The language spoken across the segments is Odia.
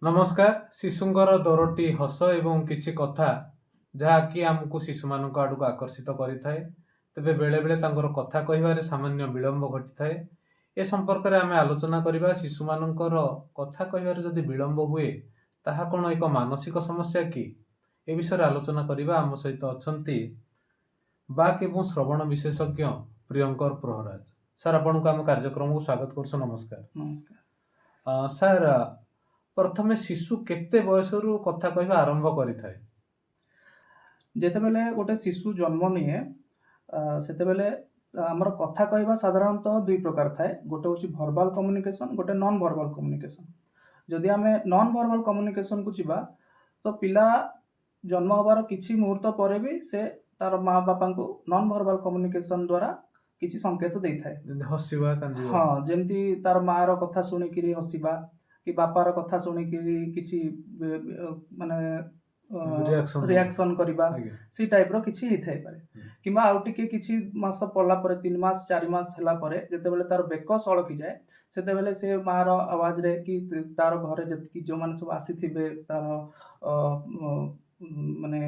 ନମସ୍କାର। ଶିଶୁଙ୍କର ଦରୋଟି ହସ ଏବଂ କିଛି କଥା ଯାହାକି ଆମକୁ ଶିଶୁମାନଙ୍କ ଆଡ଼କୁ ଆକର୍ଷିତ କରିଥାଏ। ତେବେ ବେଳେବେଳେ ତାଙ୍କର କଥା କହିବାରେ ସାମାନ୍ୟ ବିଳମ୍ବ ଘଟିଥାଏ। ଏ ସମ୍ପର୍କରେ ଆମେ ଆଲୋଚନା କରିବା। ଶିଶୁମାନଙ୍କର କଥା କହିବାରେ ଯଦି ବିଳମ୍ବ ହୁଏ, ତାହା କ'ଣ ଏକ ମାନସିକ ସମସ୍ୟା କି? ଏ ବିଷୟରେ ଆଲୋଚନା କରିବା। ଆମ ସହିତ ଅଛନ୍ତି ବାକ୍ ଏବଂ ଶ୍ରବଣ ବିଶେଷଜ୍ଞ ପ୍ରିୟଙ୍କର ପ୍ରହରାଜ ସାର୍। ଆପଣଙ୍କୁ ଆମ କାର୍ଯ୍ୟକ୍ରମକୁ ସ୍ୱାଗତ କରୁଛୁ। ନମସ୍କାର। ନମସ୍କାର। ସାର୍, ପ୍ରଥମେ ଶିଶୁ କେତେ ବୟସରୁ କଥା କହିବା ଆରମ୍ଭ କରିଥାଏ? ଯେତେବେଳେ ଗୋଟେ ଶିଶୁ ଜନ୍ମ ନିଏ, ସେତେବେଳେ ଆମର କଥା କହିବା ସାଧାରଣତଃ ଦୁଇ ପ୍ରକାର ଥାଏ। ଗୋଟେ ହେଉଛି ଭର୍ବାଲ କମ୍ୟୁନିକେସନ, ଗୋଟେ ନନ୍ ଭର୍ବାଲ କମ୍ୟୁନିକେସନ। ଯଦି ଆମେ ନନ୍ ଭର୍ବାଲ କମ୍ୟୁନିକେସନକୁ ଯିବା, ତ ପିଲା ଜନ୍ମ ହେବାର କିଛି ମୁହୂର୍ତ୍ତ ପରେ ବି ସେ ତାର ମା ବାପାଙ୍କୁ ନନ୍ ଭର୍ବାଲ କମ୍ୟୁନିକେସନ ଦ୍ୱାରା କିଛି ସଂକେତ ଦେଇଥାଏ। ଯେମିତି ହସିବା, କାନ୍ଦିବା। ହଁ, ଯେମିତି ତାର ମାର କଥା ଶୁଣିକିରି ହସିବା କି ବାପାର କଥା ଶୁଣିକିରି କିଛି ମାନେ ରିଆକ୍ସନ। ରିଆକ୍ସନ କରିବା, ସେଇ ଟାଇପର କିଛି ହେଇଥାଇପାରେ। କିମ୍ବା ଆଉ ଟିକେ କିଛି ମାସ ପଡ଼ିଲା ପରେ, 3 ମାସ 4 ମାସ ହେଲା ପରେ, ଯେତେବେଳେ ତାର ବେକ ସଳଖିଯାଏ, ସେତେବେଳେ ସେ ମାର ଆୱାଜରେ କି ତାର ଘରେ ଯେତିକି ଯେଉଁମାନେ ସବୁ ଆସିଥିବେ, ତାର ମାନେ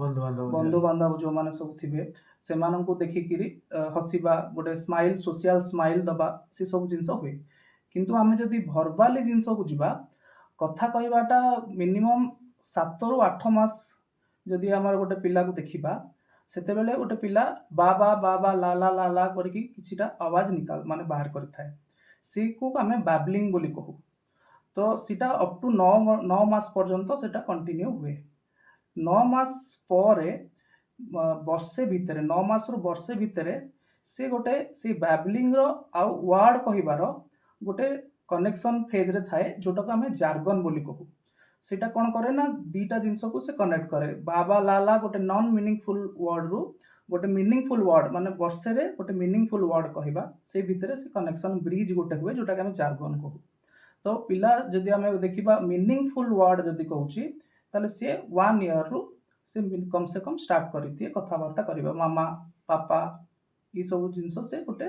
ବନ୍ଧୁବାନ୍ଧବ। ବନ୍ଧୁବାନ୍ଧବ ଯେଉଁମାନେ ସବୁ ଥିବେ, ସେମାନଙ୍କୁ ଦେଖିକିରି ହସିବା, ଗୋଟେ ସ୍ମାଇଲ, ସୋସିଆଲ ସ୍ମାଇଲ ଦବା, ସେ ସବୁ ଜିନିଷ ହୁଏ। କିନ୍ତୁ ଆମେ ଯଦି ଭର୍ବାଲି ଜିନିଷକୁ ଯିବା, କଥା କହିବାଟା ମିନିମମ୍ 7ରୁ 8 ମାସ ଯଦି ଆମର ଗୋଟେ ପିଲାକୁ ଦେଖିବା, ସେତେବେଳେ ଗୋଟେ ପିଲା ବା ବା ବା ବା, ଲା ଲା ଲା ଲା କରିକି କିଛିଟା ଆୱାଜ ନିକାଲ ମାନେ ବାହାର କରିଥାଏ। ସେଇକୁ ଆମେ ବାବଲିଂ ବୋଲି କହୁ। ତ ସେଇଟା ଅପ୍ ଟୁ 9 ମାସ ପର୍ଯ୍ୟନ୍ତ ସେଟା କଣ୍ଟିନ୍ୟୁ ହୁଏ। 9 ମାସ ପରେ ବର୍ଷେ ଭିତରେ, 9 ମାସରୁ ବର୍ଷେ ଭିତରେ ସେ ଗୋଟେ ସେଇ ବାବଲିଂର ଆଉ ୱାର୍ଡ କହିବାର ଗୋଟେ କନେକ୍ସନ ଫେଜରେ ଥାଏ, ଯୋଉଟାକୁ ଆମେ ଜାର୍ଗନ ବୋଲି କହୁ। ସେଇଟା କ'ଣ କରେ ନା, ଦିଟା ଜିନିଷକୁ ସେ କନେକ୍ଟ କରେ। ବା ବା ଲା ଲା ଗୋଟେ ନନ୍ ମିନିଂଫୁଲ ୱାର୍ଡରୁ ଗୋଟେ ମିନିଂଫୁଲ ୱାର୍ଡ, ମାନେ ବର୍ଷେରେ ଗୋଟେ ମିନିଂଫୁଲ ୱାର୍ଡ କହିବା, ସେଇ ଭିତରେ ସେ କନେକ୍ସନ ବ୍ରିଜ ଗୋଟେ ହୁଏ, ଯୋଉଟାକି ଆମେ ଜାର୍ଗନ କହୁ। ତ ପିଲା ଯଦି ଆମେ ଦେଖିବା, ମିନିଂଫୁଲ ୱାର୍ଡ ଯଦି କହୁଛି, ତାହେଲେ ସିଏ ୱାନ୍ ଇୟରରୁ ସେ କମ୍ ସେ କମ୍ ଷ୍ଟାର୍ଟ କରିଦିଏ କଥାବାର୍ତ୍ତା କରିବା। ମାମା, ପାପା, ଏସବୁ ଜିନିଷ ସେ ଗୋଟେ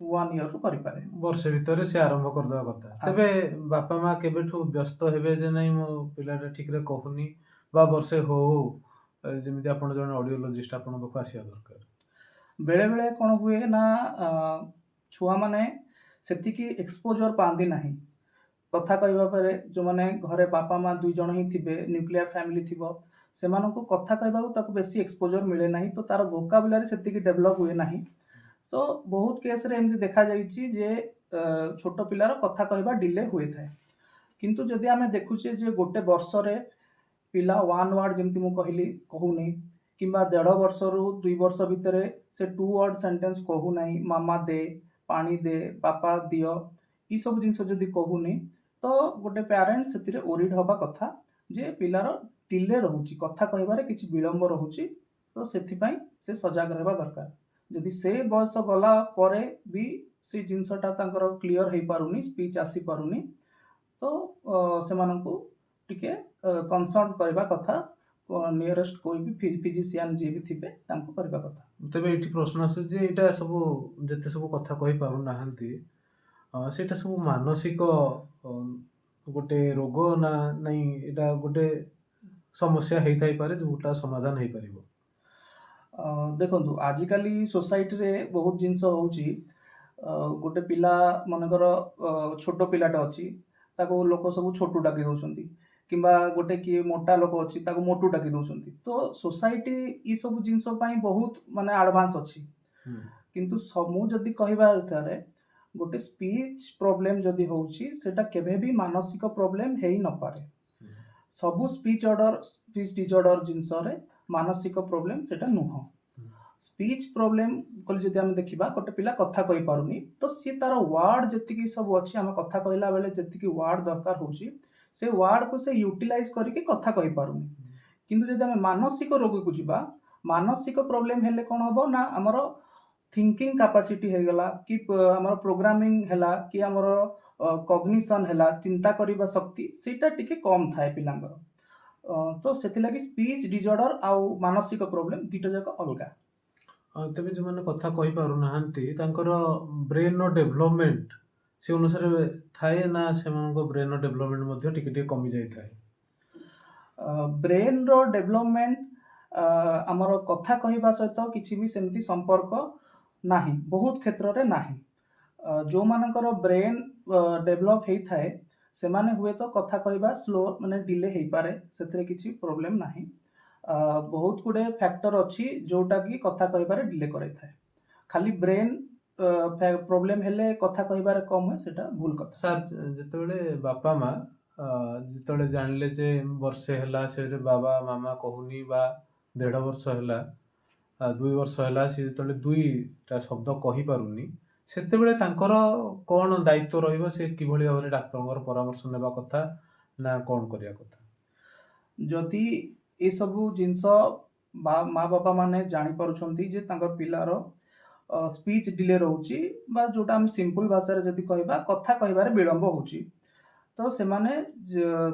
ୱାନ୍ ଇୟରରୁ କରିପାରେ। ବର୍ଷେ ଭିତରେ ସେ ଆରମ୍ଭ କରିଦେବା କଥା। ତେବେ ବାପା ମା କେବେଠୁ ବ୍ୟସ୍ତ ହେବେ ଯେ ନାଇଁ, ମୋ ପିଲାଟା ଠିକରେ କହୁନି, ବା ବର୍ଷେ ହଉ ହଉ ଯେମିତି ଆପଣ ଜଣେ ଅଡିଓଲୋଜିଷ୍ଟ, ଆପଣଙ୍କ ପାଖକୁ ଆସିବା ଦରକାର? ବେଳେବେଳେ କ'ଣ ହୁଏ ନା, ଛୁଆମାନେ ସେତିକି ଏକ୍ସପୋଜର ପାଆନ୍ତି ନାହିଁ କଥା କହିବା ପରେ। ଯେଉଁମାନେ ଘରେ ବାପା ମା ଦୁଇ ଜଣ ହିଁ ଥିବେ, ନ୍ୟୁକ୍ଲିୟର ଫ୍ୟାମିଲି ଥିବ, ସେମାନଙ୍କୁ କଥା କହିବାକୁ ତାକୁ ବେଶୀ ଏକ୍ସପୋଜର ମିଳେ ନାହିଁ। ତ ତାର ଭୋକାବୁଲାରୀ ସେତିକି ଡେଭଲପ୍ ହୁଏ ନାହିଁ। ତ ବହୁତ କେସ୍ରେ ଏମିତି ଦେଖାଯାଇଛି ଯେ ଛୋଟ ପିଲାର କଥା କହିବା ଡିଲେ ହୋଇଥାଏ। କିନ୍ତୁ ଯଦି ଆମେ ଦେଖୁଛେ ଯେ ଗୋଟେ ବର୍ଷରେ ପିଲା ୱାନ୍ ୱାର୍ଡ, ଯେମିତି ମୁଁ କହିଲି, କହୁନି, କିମ୍ବା ଦେଢ଼ ବର୍ଷରୁ 2 ବର୍ଷ ଭିତରେ ସେ ଟୁ ୱାର୍ଡ ସେଣ୍ଟେନ୍ସ କହୁନାହିଁ, ମାମା ଦେ, ପାଣି ଦେ, ବାପା ଦିଅ, ଏସବୁ ଜିନିଷ ଯଦି କହୁନି, ତ ଗୋଟେ ପ୍ୟାରେଣ୍ଟ ସେଥିରେ ଓରିଡ୍ ହେବା କଥା ଯେ ପିଲାର ଡିଲେ ରହୁଛି, କଥା କହିବାରେ କିଛି ବିଳମ୍ବ ରହୁଛି। ତ ସେଥିପାଇଁ ସେ ସଜାଗ ରହିବା ଦରକାର। ଯଦି ସେ ବୟସ ଗଲା ପରେ ବି ସେ ଜିନିଷଟା ତାଙ୍କର କ୍ଲିଅର ହେଇପାରୁନି, ସ୍ପିଚ୍ ଆସିପାରୁନି, ତ ସେମାନଙ୍କୁ ଟିକେ କନସଲ୍ଟ କରିବା କଥା, ନିୟରେଷ୍ଟ कोई ବି ଫିଜିସିଆନ ଯିଏ ବି ଥିବେ, ତାଙ୍କୁ କରିବା କଥା। ତେବେ ଏଇଠି ପ୍ରଶ୍ନ ଆସୁଛି ଯେ ଏଇଟା ସବୁ ଯେତେ ସବୁ କଥା କହିପାରୁନାହାନ୍ତି, ସେଇଟା ସବୁ ମାନସିକ ଗୋଟେ ରୋଗ ନା ନାଇଁ, ଏଇଟା ଗୋଟେ ସମସ୍ୟା ହେଇଥାଇପାରେ ଯୋଉଟା ସମାଧାନ ହେଇପାରିବ? ଦେଖନ୍ତୁ, ଆଜିକାଲି ସୋସାଇଟିରେ ବହୁତ ଜିନିଷ ହେଉଛି। ଗୋଟେ ପିଲା ମନେକର ଛୋଟ ପିଲାଟା ଅଛି, ତାକୁ ଲୋକ ସବୁ ଛୋଟୁ ଡାକି ଦେଉଛନ୍ତି, କିମ୍ବା ଗୋଟେ କିଏ ମୋଟା ଲୋକ ଅଛି, ତାକୁ ମୋଟୁ ଡାକି ଦେଉଛନ୍ତି। ତ ସୋସାଇଟି ଏସବୁ ଜିନିଷ ପାଇଁ ବହୁତ ମାନେ ଆଡ଼ଭାନ୍ସ ଅଛି। କିନ୍ତୁ ମୁଁ ଯଦି କହିବା ଅନୁସାରେ, ଗୋଟେ ସ୍ପିଚ୍ ପ୍ରୋବ୍ଲେମ୍ ଯଦି ହେଉଛି, ସେଟା କେବେ ବି ମାନସିକ ପ୍ରୋବ୍ଲେମ୍ ହେଇ ନପାରେ। ସବୁ ସ୍ପିଚ୍ ଡିଜଅର୍ଡର ଜିନିଷରେ ମାନସିକ ପ୍ରୋବ୍ଲେମ୍ ସେଟା ନୁହଁ। ସ୍ପିଚ୍ ପ୍ରୋବ୍ଲେମ୍ କହିଲେ, ଯଦି ଆମେ ଦେଖିବା ଗୋଟେ ପିଲା କଥା କହିପାରୁନି, ତ ସିଏ ତାର ୱାର୍ଡ ଯେତିକି ସବୁ ଅଛି, ଆମେ କଥା କହିଲା ବେଳେ ଯେତିକି ୱାର୍ଡ ଦରକାର ହେଉଛି, ସେ ୱାର୍ଡକୁ ସେ ୟୁଟିଲାଇଜ୍ କରିକି କଥା କହିପାରୁନି। କିନ୍ତୁ ଯଦି ଆମେ ମାନସିକ ରୋଗକୁ ଯିବା, ମାନସିକ ପ୍ରୋବ୍ଲେମ୍ ହେଲେ କ'ଣ ହେବ ନା, ଆମର ଥିଙ୍କିଂ କାପାସିଟି ହେଇଗଲା କି ଆମର ପ୍ରୋଗ୍ରାମିଂ ହେଲା କି ଆମର କଗ୍ନିସନ୍ ହେଲା, ଚିନ୍ତା କରିବା ଶକ୍ତି, ସେଇଟା ଟିକେ କମ୍ ଥାଏ ପିଲାଙ୍କର। ତ ସେଥିଲାଗି ସ୍ପିଚ୍ ଡିଜଅର୍ଡର ଆଉ ମାନସିକ ପ୍ରୋବ୍ଲେମ୍ ଦୁଇଟା ଯାକ ଅଲଗା। ତେବେ ଯେଉଁମାନେ କଥା କହିପାରୁନାହାନ୍ତି, ତାଙ୍କର ବ୍ରେନ୍ର ଡେଭଲପମେଣ୍ଟ ସେ ଅନୁସାରେ ଥାଏ ନା ସେମାନଙ୍କ ବ୍ରେନ୍ର ଡେଭଲପମେଣ୍ଟ ମଧ୍ୟ ଟିକେ ଟିକେ କମି ଯାଇଥାଏ? ବ୍ରେନ୍ର ଡେଭଲପମେଣ୍ଟ ଆମର କଥା କହିବା ସହିତ କିଛି ବି ସେମିତି ସମ୍ପର୍କ ନାହିଁ, ବହୁତ କ୍ଷେତ୍ରରେ ନାହିଁ। ଯେଉଁମାନଙ୍କର ବ୍ରେନ୍ ଡେଭଲପ୍ ହେଇଥାଏ, ସେମାନେ ହୁଏତ କଥା କହିବା ସ୍ଲୋ ମାନେ ଡିଲେ ହେଇପାରେ, ସେଥିରେ କିଛି ପ୍ରୋବ୍ଲେମ୍ ନାହିଁ। ବହୁତ ଗୁଡ଼ିଏ ଫ୍ୟାକ୍ଟର ଅଛି ଯେଉଁଟାକି କଥା କହିବାରେ ଡିଲେ କରାଇଥାଏ। ଖାଲି ବ୍ରେନ୍ ପ୍ରୋବ୍ଲେମ୍ ହେଲେ କଥା କହିବାରେ କମ୍ ହୁଏ, ସେଇଟା ଭୁଲ କଥା। ସାର୍, ଯେତେବେଳେ ବାପା ମା ଯେତେବେଳେ ଜାଣିଲେ ଯେ ବର୍ଷେ ହେଲା ସେ ବାବା ମାମା କହୁନି ବା 1.5 ବର୍ଷ ହେଲା, 2 ବର୍ଷ ହେଲା, ସେ ଯେତେବେଳେ ଦୁଇଟା ଶବ୍ଦ କହିପାରୁନି, ସେତେବେଳେ ତାଙ୍କର କ'ଣ ଦାୟିତ୍ୱ ରହିବ? ସେ କିଭଳି ଭାବରେ ଡାକ୍ତରଙ୍କର ପରାମର୍ଶ ନେବା କଥା ନା କ'ଣ କରିବା କଥା? ଯଦି ଏସବୁ ଜିନିଷ ବା ମା ବାପା ମାନେ ଜାଣିପାରୁଛନ୍ତି ଯେ ତାଙ୍କ ପିଲାର ସ୍ପିଚ୍ ଡିଲେ ରହୁଛି ବା ଯୋଉଟା ଆମେ ସିମ୍ପଲ ଭାଷାରେ ଯଦି କହିବା କଥା କହିବାରେ ବିଳମ୍ବ ହେଉଛି, ତ ସେମାନେ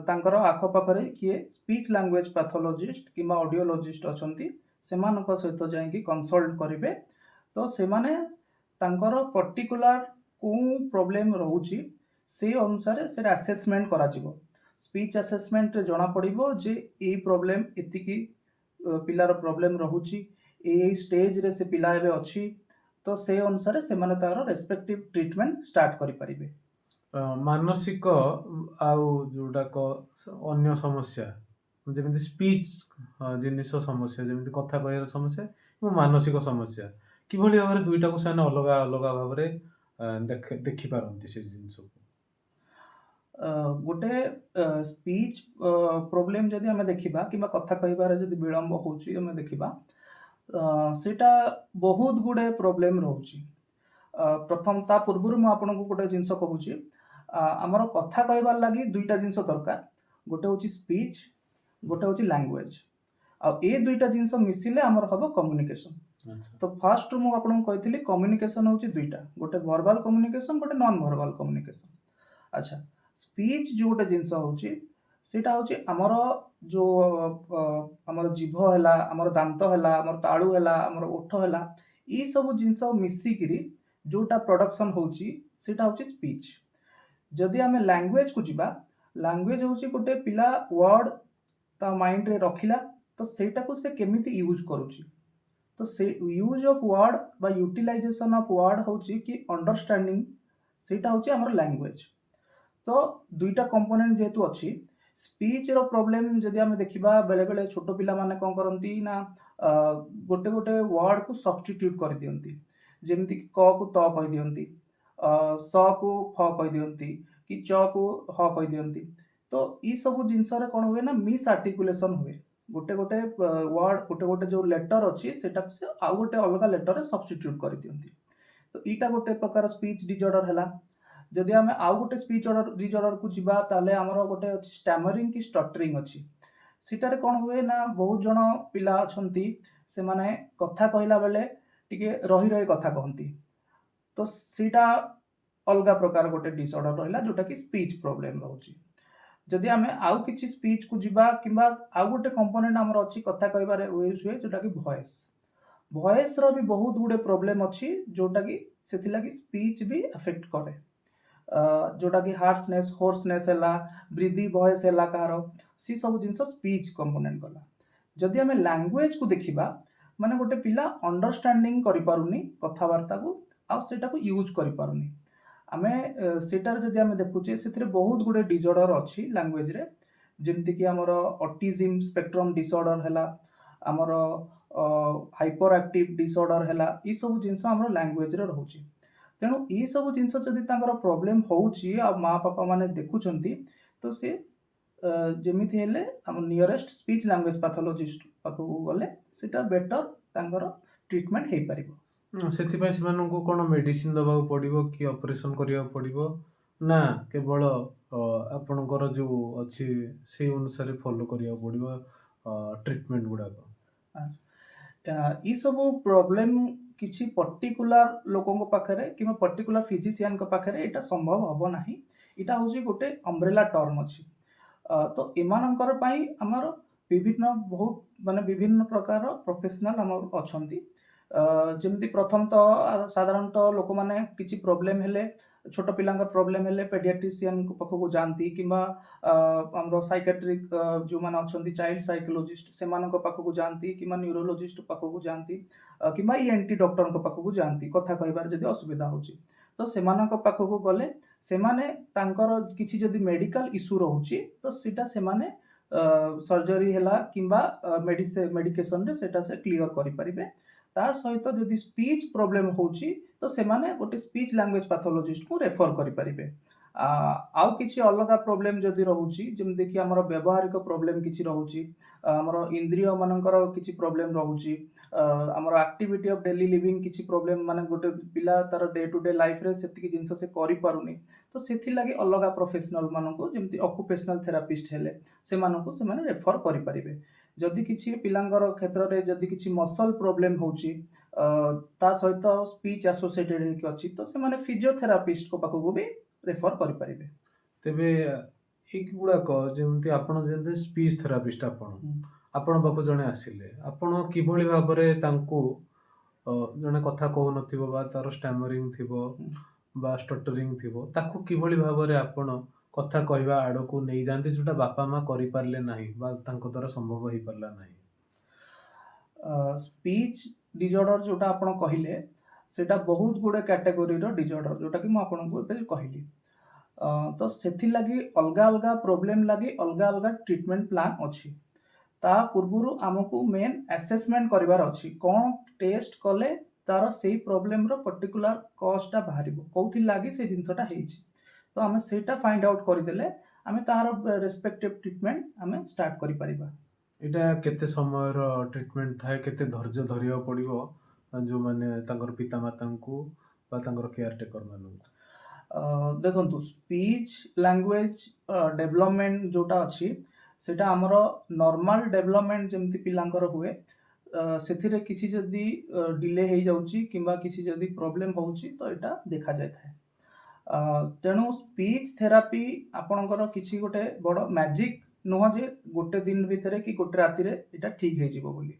ତାଙ୍କର ଆଖପାଖରେ କିଏ ସ୍ପିଚ୍ ଲାଙ୍ଗୁଏଜ ପାଥୋଲୋଜିଷ୍ଟ କିମ୍ବା ଅଡ଼ିଓଲୋଜିଷ୍ଟ ଅଛନ୍ତି, ସେମାନଙ୍କ ସହିତ ଯାଇକି କନସଲ୍ଟ କରିବେ। ତ ସେମାନେ ତାଙ୍କର ପର୍ଟିକୁଲାର କେଉଁ ପ୍ରୋବ୍ଲେମ୍ ରହୁଛି, ସେଇ ଅନୁସାରେ ସେଇଟା ଆସେସମେଣ୍ଟ କରାଯିବ। ସ୍ପିଚ୍ ଆସେସମେଣ୍ଟରେ ଜଣାପଡ଼ିବ ଯେ ଏଇ ପ୍ରୋବ୍ଲେମ୍ ଏତିକି ପିଲାର ପ୍ରୋବ୍ଲେମ୍ ରହୁଛି, ଏଇ ଏଇ ଷ୍ଟେଜରେ ସେ ପିଲା ଏବେ ଅଛି। ତ ସେ ଅନୁସାରେ ସେମାନେ ତାର ରେସ୍ପେକ୍ଟିଭ ଟ୍ରିଟମେଣ୍ଟ ଷ୍ଟାର୍ଟ କରିପାରିବେ। ମାନସିକ ଆଉ ଯୋଉଟାକ ଅନ୍ୟ ସମସ୍ୟା, ଯେମିତି ସ୍ପିଚ୍ ଜିନିଷ ସମସ୍ୟା, ଯେମିତି କଥା କହିବାର ସମସ୍ୟା ଏବଂ ମାନସିକ ସମସ୍ୟା, କିଭଳି ଭାବରେ ଦୁଇଟାକୁ ସେମାନେ ଅଲଗା ଅଲଗା ଭାବରେ ଦେଖିପାରନ୍ତି ସେ ଜିନିଷକୁ? ଗୋଟେ ସ୍ପିଚ୍ ପ୍ରୋବ୍ଲେମ୍ ଯଦି ଆମେ ଦେଖିବା କିମ୍ବା କଥା କହିବାରେ ଯଦି ବିଳମ୍ବ ହେଉଛି ଆମେ ଦେଖିବା, ସେଇଟା ବହୁତ ଗୁଡ଼େ ପ୍ରୋବ୍ଲେମ୍ ରହୁଛି। ପ୍ରଥମ ତା ପୂର୍ବରୁ ମୁଁ ଆପଣଙ୍କୁ ଗୋଟେ ଜିନିଷ କହୁଛି। ଆମର କଥା କହିବାର ଲାଗି ଦୁଇଟା ଜିନିଷ ଦରକାର। ଗୋଟେ ହେଉଛି ସ୍ପିଚ୍, ଗୋଟେ ହେଉଛି ଲାଙ୍ଗୁଏଜ। ଆଉ ଏ ଦୁଇଟା ଜିନିଷ ମିଶିଲେ ଆମର ହବ କମ୍ୟୁନିକେସନ। ତ ଫାର୍ଷ୍ଟ ମୁଁ ଆପଣଙ୍କୁ କହିଥିଲି, କମ୍ୟୁନିକେସନ ହେଉଛି ଦୁଇଟା, ଗୋଟେ ଭର୍ବାଲ କମ୍ୟୁନିକେସନ, ଗୋଟେ ନନ୍ ଭର୍ବାଲ କମ୍ୟୁନିକେସନ। ଆଚ୍ଛା, ସ୍ପିଚ୍ ଯୋଉ ଗୋଟେ ଜିନିଷ ହେଉଛି, ସେଇଟା ହେଉଛି ଆମର ଯୋଉ ଆମର ଜିଭ ହେଲା, ଆମର ଦାନ୍ତ ହେଲା, ଆମର ତାଳୁ ହେଲା, ଆମର ଓଠ ହେଲା, ଏଇ ସବୁ ଜିନିଷ ମିଶିକିରି ଯୋଉଟା ପ୍ରଡକ୍ସନ ହେଉଛି, ସେଇଟା ହେଉଛି ସ୍ପିଚ୍। ଯଦି ଆମେ ଲାଙ୍ଗୁଏଜକୁ ଯିବା, ଲାଙ୍ଗୁଏଜ ହେଉଛି ଗୋଟେ ପିଲା ୱାର୍ଡ ତା ମାଇଣ୍ଡରେ ରଖିଲା, ତ ସେଇଟାକୁ ସେ କେମିତି ୟୁଜ୍ କରୁଛି। ତ ସେ ୟୁଜ୍ ଅଫ୍ ୱାର୍ଡ ବା ୟୁଟିଲାଇଜେସନ ଅଫ୍ ୱାର୍ଡ ହେଉଛି କି ଅଣ୍ଡରଷ୍ଟାଣ୍ଡିଂ, ସେଇଟା ହେଉଛି ଆମର ଲାଙ୍ଗୁଏଜ। ତ ଦୁଇଟା କମ୍ପୋନେଣ୍ଟ ଯେହେତୁ ଅଛି, ସ୍ପିଚ୍ର ପ୍ରୋବ୍ଲେମ୍ ଯଦି ଆମେ ଦେଖିବା, ବେଳେବେଳେ ଛୋଟ ପିଲାମାନେ କ'ଣ କରନ୍ତି ନା ଗୋଟେ ଗୋଟେ ୱାର୍ଡକୁ ସବଷ୍ଟିଟ୍ୟୁଟ୍ କରିଦିଅନ୍ତି। ଯେମିତିକି କ କୁ ତ କହିଦିଅନ୍ତି, ସ କୁ ଫ କହିଦିଅନ୍ତି କି ଚ କୁ ହ କହିଦିଅନ୍ତି। ତ ଏଇ ସବୁ ଜିନିଷରେ କ'ଣ ହୁଏ ନା ମିସ୍ ଆର୍ଟିକୁଲେସନ୍ ହୁଏ। ଗୋଟେ ଗୋଟେ ୱାର୍ଡ, ଗୋଟେ ଗୋଟେ ଯୋଉ ଲେଟର ଅଛି, ସେଟାକୁ ସେ ଆଉ ଗୋଟେ ଅଲଗା ଲେଟରରେ ସବଷ୍ଟିଟ୍ୟୁଟ୍ କରିଦିଅନ୍ତି। ତ ଏଇଟା ଗୋଟେ ପ୍ରକାର ସ୍ପିଚ୍ ଡିଜଅର୍ଡର ହେଲା। ଯଦି ଆମେ ଆଉ ଗୋଟେ ସ୍ପିଚ୍ ଡିଜଅର୍ଡରକୁ ଯିବା, ତାହେଲେ ଆମର ଗୋଟେ ଅଛି ଷ୍ଟାମରିଂ କି ଷ୍ଟଟରିଂ ଅଛି। ସେଟାରେ କ'ଣ ହୁଏ ନା ବହୁତ ଜଣ ପିଲା ଅଛନ୍ତି, ସେମାନେ କଥା କହିଲା ବେଳେ ଟିକେ ରହି ରହି କଥା କହନ୍ତି। ତ ସେଇଟା ଅଲଗା ପ୍ରକାର ଗୋଟେ ଡିସଅର୍ଡର ରହିଲା, ଯୋଉଟା କି ସ୍ପିଚ୍ ପ୍ରୋବ୍ଲେମ୍ ରହୁଛି। ଯଦି ଆମେ ଆଉ କିଛି ସ୍ପିଚ୍କୁ ଯିବା କିମ୍ବା ଆଉ ଗୋଟେ କମ୍ପୋନେଣ୍ଟ ଆମର ଅଛି କଥା କହିବାରେ ୟୁଜ୍ ହୁଏ, ଯୋଉଟା କି ଭଏସ୍। ଭଏସ୍ର ବି ବହୁତ ଗୁଡ଼େ ପ୍ରୋବ୍ଲେମ୍ ଅଛି, ଯୋଉଟା କି ସେଥିଲାଗି ସ୍ପିଚ୍ ବି ଆଫେକ୍ଟ କରେ। ଯୋଉଟା କି ହାର୍ସନେସ୍, ହୋର୍ସନେସ୍ ହେଲା, ବ୍ରିଦି ଭଏସ୍ ହେଲା କାହାର, ସେ ସବୁ ଜିନିଷ ସ୍ପିଚ୍ କମ୍ପୋନେଣ୍ଟ ଗଲା। ଯଦି ଆମେ ଲାଙ୍ଗୁଏଜକୁ ଦେଖିବା, ମାନେ ଗୋଟେ ପିଲା ଅଣ୍ଡରଷ୍ଟାଣ୍ଡିଂ କରିପାରୁନି କଥାବାର୍ତ୍ତାକୁ ଆଉ ସେଇଟାକୁ ୟୁଜ୍ କରିପାରୁନି, ଆମେ ସେଇଟାରେ ଯଦି ଆମେ ଦେଖୁଛେ, ସେଥିରେ ବହୁତ ଗୁଡ଼ିଏ ଡିଜଅର୍ଡର ଅଛି ଲାଙ୍ଗୁଏଜରେ। ଯେମିତିକି ଆମର ଅଟିଜିମ୍ ସ୍ପେକ୍ଟ୍ରମ୍ ଡିସଅର୍ଡର ହେଲା, ଆମର ହାଇପର ଆକ୍ଟିଭ ଡିସଅର୍ଡର ହେଲା, ଏଇସବୁ ଜିନିଷ ଆମର ଲାଙ୍ଗୁଏଜରେ ରହୁଛି। ତେଣୁ ଏଇସବୁ ଜିନିଷ ଯଦି ତାଙ୍କର ପ୍ରୋବ୍ଲେମ୍ ହେଉଛି ଆଉ ମା ବାପା ମାନେ ଦେଖୁଛନ୍ତି, ତ ସେ ଯେମିତି ହେଲେ ଆମ ନିୟରେଷ୍ଟ ସ୍ପିଚ୍ ଲାଙ୍ଗୁଏଜ ପାଥୋଲୋଜିଷ୍ଟ ପାଖକୁ ଗଲେ ସେଇଟା ବେଟର ତାଙ୍କର ଟ୍ରିଟମେଣ୍ଟ ହେଇପାରିବ। ସେଥିପାଇଁ ସେମାନଙ୍କୁ କ'ଣ ମେଡିସିନ ଦେବାକୁ ପଡ଼ିବ କି ଅପରେସନ କରିବାକୁ ପଡ଼ିବ ନା କେବଳ ଆପଣଙ୍କର ଯୋଉ ଅଛି ସେଇ ଅନୁସାରେ ଫଲୋ କରିବାକୁ ପଡ଼ିବ ଟ୍ରିଟମେଣ୍ଟ ଗୁଡ଼ାକ? ଏଇସବୁ ପ୍ରୋବ୍ଲେମ୍ କିଛି ପର୍ଟିକୁଲାର ଲୋକଙ୍କ ପାଖରେ କିମ୍ବା ପର୍ଟିକୁଲାର ଫିଜିସିଆନଙ୍କ ପାଖରେ ଏଇଟା ସମ୍ଭବ ହେବ ନାହିଁ। ଏଇଟା ହେଉଛି ଗୋଟେ ଅମ୍ବ୍ରେଲା ଟର୍ମ ଅଛି। ତ ଏମାନଙ୍କର ପାଇଁ ଆମର ବିଭିନ୍ନ ବହୁତ ମାନେ ବିଭିନ୍ନ ପ୍ରକାର ପ୍ରଫେସନାଲ ଆମର ଅଛନ୍ତି। ଯେମିତି ପ୍ରଥମତଃ ସାଧାରଣତଃ ଲୋକମାନେ କିଛି ପ୍ରୋବ୍ଲେମ୍ ହେଲେ ଛୋଟ ପିଲାଙ୍କ ପ୍ରୋବ୍ଲେମ୍ ହେଲେ ପେଡିଆଟ୍ରିସିଆନଙ୍କ ପାଖକୁ ଯାଆନ୍ତି କିମ୍ବା ଆମର ସାଇକାଟ୍ରିକ୍ ଯେଉଁମାନେ ଅଛନ୍ତି, ଚାଇଲ୍ଡ ସାଇକୋଲୋଜିଷ୍ଟ, ସେମାନଙ୍କ ପାଖକୁ ଯାଆନ୍ତି କିମ୍ବା ନ୍ୟୁରୋଲୋଜିଷ୍ଟ ପାଖକୁ ଯାଆନ୍ତି କିମ୍ବା ଇଏନ୍ଟି ଡକ୍ଟରଙ୍କ ପାଖକୁ ଯାଆନ୍ତି। କଥା କହିବାରେ ଯଦି ଅସୁବିଧା ହେଉଛି, ତ ସେମାନଙ୍କ ପାଖକୁ ଗଲେ ସେମାନେ ତାଙ୍କର କିଛି ଯଦି ମେଡିକାଲ ଇସ୍ୟୁ ରହୁଛି, ତ ସେଇଟା ସେମାନେ ସର୍ଜରୀ ହେଲା କିମ୍ବା ମେଡିକେସନରେ ସେଇଟା ସେ କ୍ଲିଅର କରିପାରିବେ। ତା ସହିତ ଯଦି ସ୍ପିଚ୍ ପ୍ରୋବ୍ଲେମ୍ ହେଉଛି, ତ ସେମାନେ ଗୋଟେ ସ୍ପିଚ୍ ଲାଙ୍ଗୁଏଜ ପାଥୋଲୋଜିଷ୍ଟକୁ ରେଫର କରିପାରିବେ। ଆଉ କିଛି ଅଲଗା ପ୍ରୋବ୍ଲେମ୍ ଯଦି ରହୁଛି, ଯେମିତିକି ଆମର ବ୍ୟବହାରିକ ପ୍ରୋବ୍ଲେମ୍ କିଛି ରହୁଛି, ଆମର ଇନ୍ଦ୍ରିୟ ମାନଙ୍କର କିଛି ପ୍ରୋବ୍ଲେମ୍ ରହୁଛି, ଆମର ଆକ୍ଟିଭିଟି ଅଫ୍ ଡେଲି ଲିଭିଂ କିଛି ପ୍ରୋବ୍ଲେମ୍, ମାନେ ଗୋଟେ ପିଲା ତାର ଡେ ଟୁ ଡେ ଲାଇଫରେ ସେତିକି ଜିନିଷ ସେ କରିପାରୁନି, ତ ସେଥିଲାଗି ଅଲଗା ପ୍ରଫେସନାଲ ମାନଙ୍କୁ, ଯେମିତି ଅକୁପେସନାଲ ଥେରାପିଷ୍ଟ ହେଲେ, ସେମାନଙ୍କୁ ସେମାନେ ରେଫର କରିପାରିବେ। ଯଦି କିଛି ପିଲାଙ୍କର କ୍ଷେତ୍ରରେ ଯଦି କିଛି ମସଲ ପ୍ରୋବ୍ଲେମ୍ ହେଉଛି, ତା ସହିତ ସ୍ପିଚ୍ ଆସୋସିଏଟେଡ୍ ହେଇକି ଅଛି, ତ ସେମାନେ ଫିଜିଓଥେରାପିଷ୍ଟଙ୍କ ପାଖକୁ ବି ରେଫର କରିପାରିବେ। ତେବେ ଏଇଗୁଡ଼ାକ ଯେମିତି ଆପଣ ଯେମିତି ସ୍ପିଚ୍ ଥେରାପିଷ୍ଟ ଆପଣ, ଆପଣ ପାଖକୁ ଜଣେ ଆସିଲେ ଆପଣ କିଭଳି ଭାବରେ ତାଙ୍କୁ, ଜଣେ କଥା କହୁନଥିବ ବା ତାର ଷ୍ଟାମରିଂ ଥିବ ବା ଷ୍ଟଟରିଂ ଥିବ, ତାକୁ କିଭଳି ଭାବରେ ଆପଣ କଥା କହିବା ଆଡ଼କୁ ନେଇଯାଆନ୍ତି, ଯୋଉଟା ବାପା ମା କରିପାରିଲେ ନାହିଁ ବା ତାଙ୍କ ଦ୍ୱାରା ସମ୍ଭବ ହେଇପାରିଲା ନାହିଁ? ସ୍ପିଚ୍ ଡିଜଅର୍ଡର ଯୋଉଟା ଆପଣ କହିଲେ, ସେଇଟା ବହୁତ ଗୁଡ଼େ କ୍ୟାଟେଗୋରୀର ଡିଜଅର୍ଡର, ଯୋଉଟାକି ମୁଁ ଆପଣଙ୍କୁ ଏବେ କହିଲି। ତ ସେଥିଲାଗି ଅଲଗା ଅଲଗା ପ୍ରୋବ୍ଲେମ୍ ଲାଗି ଅଲଗା ଅଲଗା ଟ୍ରିଟମେଣ୍ଟ ପ୍ଲାନ୍ ଅଛି। ତା ପୂର୍ବରୁ ଆମକୁ ମେନ୍ ଆସେସମେଣ୍ଟ କରିବାର ଅଛି, କ'ଣ ଟେଷ୍ଟ କଲେ ତାର ସେଇ ପ୍ରୋବ୍ଲେମର ପର୍ଟିକୁଲାର କଜ୍ଟା ବାହାରିବ, କୋଉଥି ଲାଗି ସେ ଜିନିଷଟା ହେଇଛି। ତ ଆମେ ସେଇଟା ଫାଇଣ୍ଡ ଆଉଟ୍ କରିଦେଲେ ଆମେ ତାହାର ରେସ୍ପେକ୍ଟିଭ ଟ୍ରିଟମେଣ୍ଟ ଆମେ ଷ୍ଟାର୍ଟ କରିପାରିବା। ଏଇଟା କେତେ ସମୟର ଟ୍ରିଟମେଣ୍ଟ ଥାଏ? କେତେ ଧୈର୍ଯ୍ୟ ଧରିବାକୁ ପଡ଼ିବ ଯୋଉମାନେ ତାଙ୍କର ପିତାମାତାଙ୍କୁ ବା ତାଙ୍କର କେୟାର ଟେକର ମାନଙ୍କୁ? ଦେଖନ୍ତୁ, ସ୍ପିଚ୍ ଲାଙ୍ଗୁଏଜ ଡେଭଲପମେଣ୍ଟ ଯୋଉଟା ଅଛି, ସେଇଟା ଆମର ନର୍ମାଲ ଡେଭଲପମେଣ୍ଟ ଯେମିତି ପିଲାଙ୍କର ହୁଏ, ସେଥିରେ କିଛି ଯଦି ଡିଲେ ହେଇଯାଉଛି କିମ୍ବା କିଛି ଯଦି ପ୍ରୋବ୍ଲେମ ହେଉଛି, ତ ଏଇଟା ଦେଖାଯାଇଥାଏ। ତେଣୁ ସ୍ପିଚ୍ ଥେରାପି ଆପଣଙ୍କର କିଛି ଗୋଟେ ବଡ଼ ମ୍ୟାଜିକ୍ ନୁହଁ ଯେ ଗୋଟେ ଦିନ ଭିତରେ କି ଗୋଟେ ରାତିରେ ଏଇଟା ଠିକ୍ ହେଇଯିବ ବୋଲି।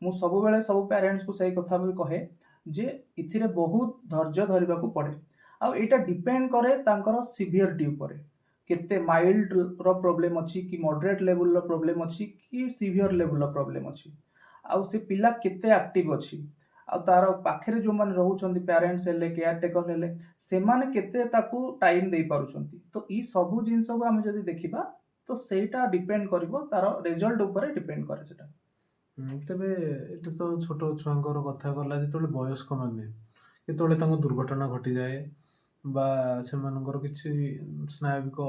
ମୁଁ ସବୁବେଳେ ସବୁ ପ୍ୟାରେଣ୍ଟସକୁ ସେଇ କଥା ବି କହେ ଯେ ଏଥିରେ ବହୁତ ଧୈର୍ଯ୍ୟ ଧରିବାକୁ ପଡ଼େ। ଆଉ ଏଇଟା ଡିପେଣ୍ଡ କରେ ତାଙ୍କର ସିଭିୟରିଟି ଉପରେ, କେତେ ମାଇଲ୍ଡର ପ୍ରୋବ୍ଲେମ୍ ଅଛି କି ମଡରେଟ୍ ଲେଭେଲର ପ୍ରୋବ୍ଲେମ୍ ଅଛି କି ସିଭିୟର ଲେଭେଲର ପ୍ରୋବ୍ଲେମ୍ ଅଛି, ଆଉ ସେ ପିଲା କେତେ ଆକ୍ଟିଭ ଅଛି, ଆଉ ତାର ପାଖରେ ଯେଉଁମାନେ ରହୁଛନ୍ତି, ପ୍ୟାରେଣ୍ଟସ୍ ହେଲେ, କେୟାର ଟେକର ହେଲେ, ସେମାନେ କେତେ ତାକୁ ଟାଇମ୍ ଦେଇପାରୁଛନ୍ତି। ତ ଏଇ ସବୁ ଜିନିଷକୁ ଆମେ ଯଦି ଦେଖିବା, ତ ସେଇଟା ଡିପେଣ୍ଡ କରିବ, ତାର ରେଜଲ୍ଟ ଉପରେ ଡିପେଣ୍ଡ କରେ ସେଟା। ତେବେ ଏଇଟା ତ ଛୋଟ ଛୁଆଙ୍କର କଥା ଗଲା। ଯେତେବେଳେ ବୟସ୍କମାନେ, ଯେତେବେଳେ ତାଙ୍କୁ ଦୁର୍ଘଟଣା ଘଟିଯାଏ ବା ସେମାନଙ୍କର କିଛି ସ୍ନାୟବିକ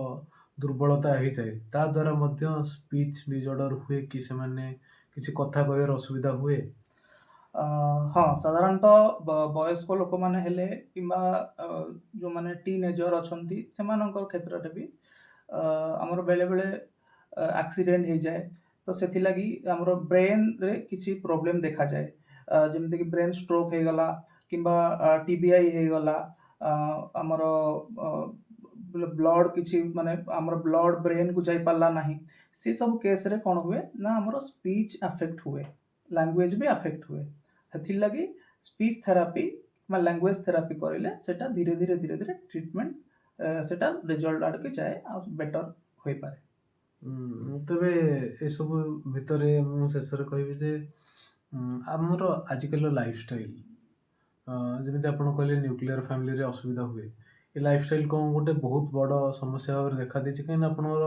ଦୁର୍ବଳତା ହେଇଯାଏ, ତା ଦ୍ୱାରା ମଧ୍ୟ ସ୍ପିଚ୍ ଡିଜଅର୍ଡର ହୁଏ କି? ସେମାନେ କିଛି କଥା କହିବାର ଅସୁବିଧା ହୁଏ? ହଁ, ସାଧାରଣତଃ ବୟସ୍କ ଲୋକମାନେ ହେଲେ କିମ୍ବା ଯେଉଁମାନେ ଟିନ୍ ଏଜର ଅଛନ୍ତି, ସେମାନଙ୍କ କ୍ଷେତ୍ରରେ ବି ଆମର ବେଳେବେଳେ ଆକ୍ସିଡେଣ୍ଟ ହେଇଯାଏ, ତ ସେଥିଲାଗି ଆମର ବ୍ରେନରେ କିଛି ପ୍ରୋବ୍ଲେମ ଦେଖାଯାଏ। ଯେମିତିକି ବ୍ରେନ୍ ଷ୍ଟ୍ରୋକ୍ ହେଇଗଲା କିମ୍ବା ଟିବିଆଇ ହେଇଗଲା, ଆମର ବ୍ଲଡ କିଛି, ମାନେ ଆମର ବ୍ଲଡ ବ୍ରେନକୁ ଯାଇପାରିଲା ନାହିଁ। ସେ ସବୁ କେସ୍ରେ କ'ଣ ହୁଏ ନା ଆମର ସ୍ପିଚ୍ ଆଫେକ୍ଟ ହୁଏ, ଲାଙ୍ଗୁଏଜ ବି ଆଫେକ୍ଟ ହୁଏ। ସେଥିଲାଗି ସ୍ପିଚ୍ ଥେରାପି ବା ଲାଙ୍ଗୁଏଜ ଥେରାପି କରିଲେ ସେଟା ଧୀରେ ଧୀରେ ଧୀରେ ଧୀରେ ଟ୍ରିଟମେଣ୍ଟ ସେଟା ରେଜଲ୍ଟ ଆଡ଼କୁ ଯାଏ ଆଉ ବେଟର ହୋଇପାରେ। ତେବେ ଏସବୁ ଭିତରେ ମୁଁ ଶେଷରେ କହିବି ଯେ ଆମର ଆଜିକାଲିର ଲାଇଫଷ୍ଟାଇଲ, ଯେମିତି ଆପଣ କହିଲେ ନ୍ୟୁକ୍ଲିୟର ଫ୍ୟାମିଲିରେ ଅସୁବିଧା ହୁଏ, ଏ ଲାଇଫଷ୍ଟାଇଲ କ'ଣ ଗୋଟେ ବହୁତ ବଡ଼ ସମସ୍ୟା ଭାବରେ ଦେଖାଦେଇଛି? କାହିଁକିନା ଆପଣଙ୍କର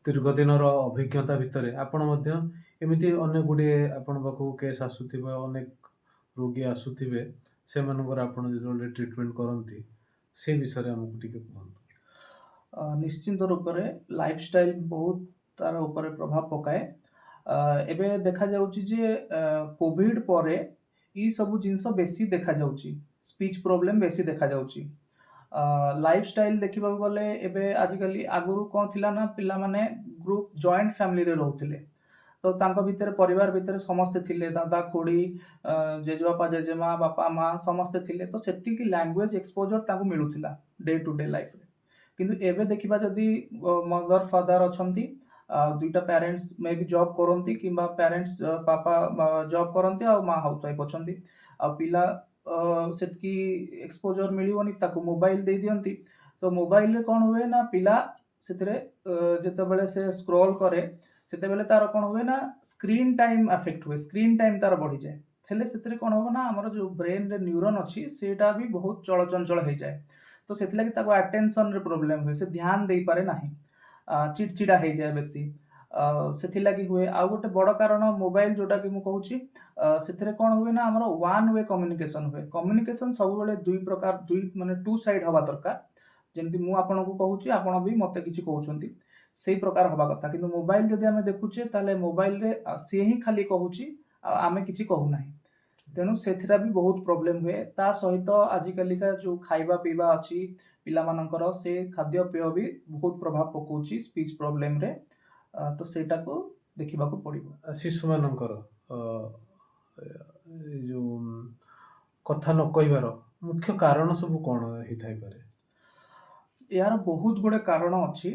ଦୀର୍ଘ ଦିନର ଅଭିଜ୍ଞତା ଭିତରେ ଆପଣ ମଧ୍ୟ ଏମିତି ଅନେକ ଗୁଡ଼ିଏ ଆପଣଙ୍କ ପାଖକୁ କେସ୍ ଆସୁଥିବ, ଅନେକ ରୋଗୀ ଆସୁଥିବେ, ସେମାନଙ୍କର ଆପଣ ଯେତେବେଳେ ଟ୍ରିଟମେଣ୍ଟ କରନ୍ତି, ସେ ବିଷୟରେ ଆମକୁ ଟିକେ କୁହନ୍ତୁ। ନିଶ୍ଚିନ୍ତ ରୂପରେ ଲାଇଫଷ୍ଟାଇଲ ବହୁତ ତାର ଉପରେ ପ୍ରଭାବ ପକାଏ। ଏବେ ଦେଖାଯାଉଛି ଯେ କୋଭିଡ ପରେ ଏଇ ସବୁ ଜିନିଷ ବେଶୀ ଦେଖାଯାଉଛି, ସ୍ପିଚ୍ ପ୍ରୋବ୍ଲେମ ବେଶୀ ଦେଖାଯାଉଛି। ଲାଇଫଷ୍ଟାଇଲ ଦେଖିବାକୁ ଗଲେ ଏବେ ଆଜିକାଲି, ଆଗରୁ କ'ଣ ଥିଲା ନା ପିଲାମାନେ ଗ୍ରୁପ ଜଏଣ୍ଟ ଫ୍ୟାମିଲିରେ ରହୁଥିଲେ, ତ ତାଙ୍କ ଭିତରେ, ପରିବାର ଭିତରେ ସମସ୍ତେ ଥିଲେ, ଦାଦା, ଖୁଡ଼ି, ଜେଜେବାପା, ଜେଜେମା, ବାପା, ମା ସମସ୍ତେ ଥିଲେ, ତ ସେତିକି ଲାଙ୍ଗୁଏଜ ଏକ୍ସପୋଜର ତାଙ୍କୁ ମିଳୁଥିଲା ଡେ ଟୁ ଡେ ଲାଇଫରେ। କିନ୍ତୁ ଏବେ ଦେଖିବା ଯଦି ମଦର ଫାଦର ଅଛନ୍ତି, ଦୁଇଟା ପ୍ୟାରେଣ୍ଟସ୍ ମେ ବି ଜବ୍ କରନ୍ତି କିମ୍ବା ପ୍ୟାରେଣ୍ଟସ୍, ବାପା ଜବ୍ କରନ୍ତି ଆଉ ମା ହାଉସ୍ ୱାଇଫ୍ ଅଛନ୍ତି, ଆଉ ପିଲା ସେତିକି ଏକ୍ସପୋଜର ମିଳିବନି, ତାକୁ ମୋବାଇଲ ଦେଇ ଦିଅନ୍ତି। ତ ମୋବାଇଲରେ କ'ଣ ହୁଏ ନା, ପିଲା ସେଥିରେ ଯେତେବେଳେ ସେ ସ୍କ୍ରୋଲ୍ କରେ, ସେତେବେଳେ ତାର କ'ଣ ହୁଏ ନା, ସ୍କ୍ରିନ୍ ଟାଇମ୍ ଆଫେକ୍ଟ ହୁଏ, ସ୍କ୍ରିନ୍ ଟାଇମ୍ ତାର ବଢ଼ିଯାଏ। ହେଲେ ସେଥିରେ କ'ଣ ହବ ନା, ଆମର ଯେଉଁ ବ୍ରେନ୍ରେ ନ୍ୟୁରନ୍ ଅଛି, ସେଇଟା ବି ବହୁତ ଚଳଚଞ୍ଚଳ ହେଇଯାଏ। ତ ସେଥିଲାଗି ତାକୁ ଆଟେନସନରେ ପ୍ରୋବ୍ଲେମ୍ ହୁଏ, ସେ ଧ୍ୟାନ ଦେଇପାରେ ନାହିଁ, ଚିଡ଼ଚିଡ଼ା ହେଇଯାଏ ବେଶୀ, ସେଥିଲାଗି ହୁଏ। ଆଉ ଗୋଟେ ବଡ଼ କାରଣ ମୋବାଇଲ ଯୋଉଟାକି ମୁଁ କହୁଛି, ସେଥିରେ କ'ଣ ହୁଏ ନା, ଆମର ୱାନ୍ ୱେ କମ୍ୟୁନିକେସନ୍ ହୁଏ। କମ୍ୟୁନିକେସନ୍ ସବୁବେଳେ ଦୁଇ ପ୍ରକାର, ଦୁଇ ମାନେ ଟୁ ସାଇଡ୍ ହବା ଦରକାର। ଯେମିତି ମୁଁ ଆପଣଙ୍କୁ କହୁଛି, ଆପଣ ବି ମୋତେ କିଛି କହୁଛନ୍ତି, ସେଇ ପ୍ରକାର ହବା କଥା। କିନ୍ତୁ ମୋବାଇଲ ଯଦି ଆମେ ଦେଖୁଛେ, ତାହେଲେ ମୋବାଇଲରେ ସିଏ ହିଁ ଖାଲି କହୁଛି ଆଉ ଆମେ କିଛି କହୁନାହିଁ। ତେଣୁ ସେଥିରେ ବି ବହୁତ ପ୍ରୋବ୍ଲେମ୍ ହୁଏ। ତା ସହିତ ଆଜିକାଲିକା ଯୋଉ ଖାଇବା ପିଇବା ଅଛି ପିଲାମାନଙ୍କର, ସେ ଖାଦ୍ୟପେୟ ବି ବହୁତ ପ୍ରଭାବ ପକଉଛି ସ୍ପିଚ୍ ପ୍ରୋବ୍ଲେମରେ। ତ ସେଇଟାକୁ ଦେଖିବାକୁ ପଡ଼ିବ। ଶିଶୁମାନଙ୍କର ଏ ଯୋଉ କଥା ନ କହିବାର ମୁଖ୍ୟ କାରଣ ସବୁ କ'ଣ ହେଇଥାଇପାରେ? ଏହାର ବହୁତ ଗୁଡ଼େ କାରଣ ଅଛି।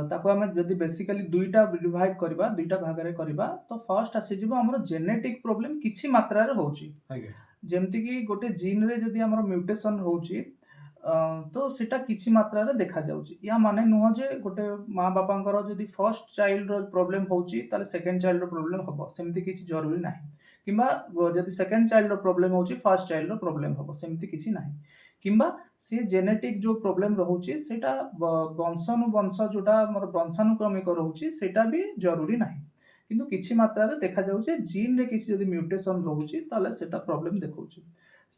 ତାକୁ ଆମେ ଯଦି ବେସିକାଲି ଦୁଇଟା ଡିଭାଇଡ୍ କରିବା, ଦୁଇଟା ଭାଗରେ କରିବା, ତ ଫାର୍ଷ୍ଟ ଆସିଯିବ ଆମର ଜେନେଟିକ୍ ପ୍ରୋବ୍ଲେମ୍ କିଛି ମାତ୍ରାରେ ହେଉଛି। ଯେମିତିକି ଗୋଟେ ଜିନ୍ରେ ଯଦି ଆମର ମ୍ୟୁଟେସନ୍ ହେଉଛି, ତ ସେଇଟା କିଛି ମାତ୍ରାରେ ଦେଖାଯାଉଛି। ୟା ମାନେ ନୁହଁ ଯେ ଗୋଟେ ମା ବାପାଙ୍କର ଯଦି ଫର୍ଷ୍ଟ ଚାଇଲ୍ଡର ପ୍ରୋବ୍ଲେମ୍ ହେଉଛି, ତାହେଲେ ସେକେଣ୍ଡ ଚାଇଲ୍ଡର ପ୍ରୋବ୍ଲେମ୍ ହେବ, ସେମିତି କିଛି ଜରୁରୀ ନାହିଁ। କିମ୍ବା ଯଦି ସେକେଣ୍ଡ ଚାଇଲ୍ଡର ପ୍ରୋବ୍ଲେମ୍ ହେଉଛି, ଫାର୍ଷ୍ଟ ଚାଇଲ୍ଡର ପ୍ରୋବ୍ଲେମ୍ ହେବ, ସେମିତି କିଛି ନାହିଁ। କିମ୍ବା ସିଏ ଜେନେଟିକ୍ ଯୋଉ ପ୍ରୋବ୍ଲେମ୍ ରହୁଛି, ସେଇଟା ବଂଶାନୁବଂଶ, ଯୋଉଟା ଆମର ବଂଶାନୁକ୍ରମିକ ରହୁଛି, ସେଇଟା ବି ଜରୁରୀ ନାହିଁ। କିନ୍ତୁ କିଛି ମାତ୍ରାରେ ଦେଖାଯାଉଛି, ଜିନ୍ରେ କିଛି ଯଦି ମ୍ୟୁଟେସନ୍ ରହୁଛି, ତାହେଲେ ସେଇଟା ପ୍ରୋବ୍ଲେମ୍ ଦେଖାଉଛି।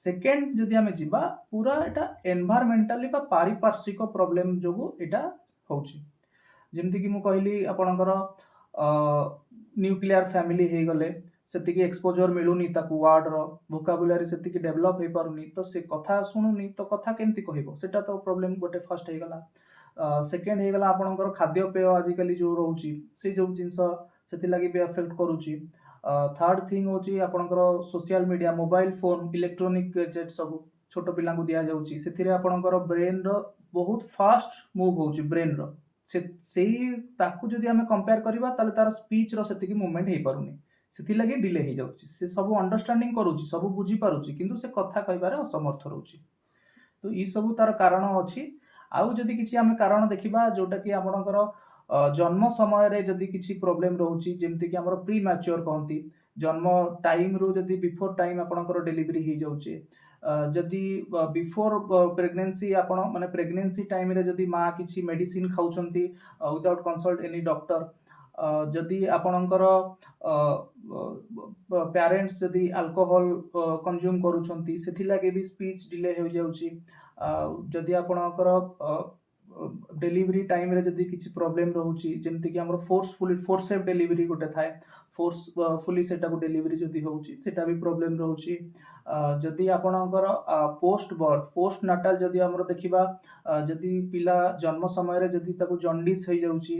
ସେକେଣ୍ଡ ଯଦି ଆମେ ଯିବା, ପୁରା ଏଇଟା ଏନଭାରମେଣ୍ଟାଲି ବା ପାରିପାର୍ଶ୍ୱିକ ପ୍ରୋବ୍ଲେମ୍ ଯୋଗୁଁ ଏଇଟା ହେଉଛି। ଯେମିତିକି ମୁଁ କହିଲି, ଆପଣଙ୍କର ନ୍ୟୁକ୍ଲିୟର ଫ୍ୟାମିଲି ହେଇଗଲେ ସେତିକି ଏକ୍ସପୋଜର ମିଳୁନି ତାକୁ, ୱାର୍ଡର ଭୋକାବୁଲାରୀ ସେତିକି ଡେଭଲପ୍ ହେଇପାରୁନି, ତ ସେ କଥା ଶୁଣୁନି, ତ କଥା କେମିତି କହିବ? ସେଟା ତ ପ୍ରୋବ୍ଲେମ୍ ଗୋଟେ ଫାର୍ଷ୍ଟ ହେଇଗଲା। ସେକେଣ୍ଡ ହେଇଗଲା ଆପଣଙ୍କର ଖାଦ୍ୟପେୟ ଆଜିକାଲି ଯୋଉ ରହୁଛି, ସେ ଯୋଉ ଜିନିଷ ସେଥିଲାଗି ବି ଆଫେକ୍ଟ କରୁଛି। ଥାର୍ଡ ଥିଙ୍ଗ ହେଉଛି ଆପଣଙ୍କର social media, mobile phone, electronic gadget ସବୁ ଛୋଟ ପିଲାଙ୍କୁ ଦିଆଯାଉଛି। ସେଥିରେ ଆପଣଙ୍କର ବ୍ରେନ୍ର ବହୁତ ଫାଷ୍ଟ ମୁଭ୍ ହେଉଛି ବ୍ରେନ୍ର। ସେ ସେଇ ତାକୁ ଯଦି ଆମେ କମ୍ପେୟାର କରିବା, ତାହେଲେ ତାର ସ୍ପିଚ୍ର ସେତିକି ମୁଭମେଣ୍ଟ ହେଇପାରୁନି, ସେଥିଲାଗି ଡିଲେ ହେଇଯାଉଛି। ସେ ସବୁ ଅଣ୍ଡରଷ୍ଟାଣ୍ଡିଂ କରୁଛି, ସବୁ ବୁଝିପାରୁଛି, କିନ୍ତୁ ସେ କଥା କହିବାରେ ଅସମର୍ଥ ରହୁଛି। ତ ଏଇ ସବୁ ତାର କାରଣ ଅଛି। ଆଉ ଯଦି କିଛି ଆମେ କାରଣ ଦେଖିବା, ଯୋଉଟାକି ଆପଣଙ୍କର ଜନ୍ମ ସମୟରେ ଯଦି କିଛି ପ୍ରୋବ୍ଲେମ ରହୁଛି, ଯେମିତିକି ଆମର ପ୍ରି ମ୍ୟାଚୁଅର କହନ୍ତି, ଜନ୍ମ ଟାଇମରୁ ଯଦି ବିଫୋର ଟାଇମ ଆପଣଙ୍କର ଡେଲିଭରି ହେଇଯାଉଛି, ଯଦି ବିଫୋର ପ୍ରେଗନେନ୍ସି ଆପଣ ମାନେ ପ୍ରେଗନେନ୍ସି ଟାଇମରେ ଯଦି ମା କିଛି ମେଡିସିନ ଖାଉଛନ୍ତି ୱିଦାଉଟ୍ କନସଲ୍ଟ ଏନି ଡକ୍ଟର, ଯଦି ଆପଣଙ୍କର ପ୍ୟାରେଣ୍ଟସ୍ ଯଦି ଆଲକୋହଲ କନଜ୍ୟୁମ୍ କରୁଛନ୍ତି, ସେଥିଲାଗି ବି ସ୍ପିଚ୍ ଡିଲେ ହୋଇଯାଉଛି। ଆଉ ଯଦି ଆପଣଙ୍କର ଡେଲିଭରି ଟାଇମରେ ଯଦି କିଛି ପ୍ରୋବ୍ଲେମ ରହୁଛି, ଯେମିତିକି ଆମର ଫୋର୍ସଫୁଲି ଫୋର୍ସେପ୍ ଡେଲିଭରି ଗୋଟେ ଥାଏ, ଫୋର୍ସଫୁଲି ସେଟାକୁ ଡେଲିଭରି ଯଦି ହେଉଛି, ସେଟା ବି ପ୍ରୋବ୍ଲେମ ରହୁଛି। ଯଦି ଆପଣଙ୍କର ପୋଷ୍ଟ ବର୍ଥ, ପୋଷ୍ଟ ନାଟାଲ ଯଦି ଆମର ଦେଖିବା, ଯଦି ପିଲା ଜନ୍ମ ସମୟରେ ଯଦି ତାକୁ ଜଣ୍ଡିସ୍ ହେଇଯାଉଛି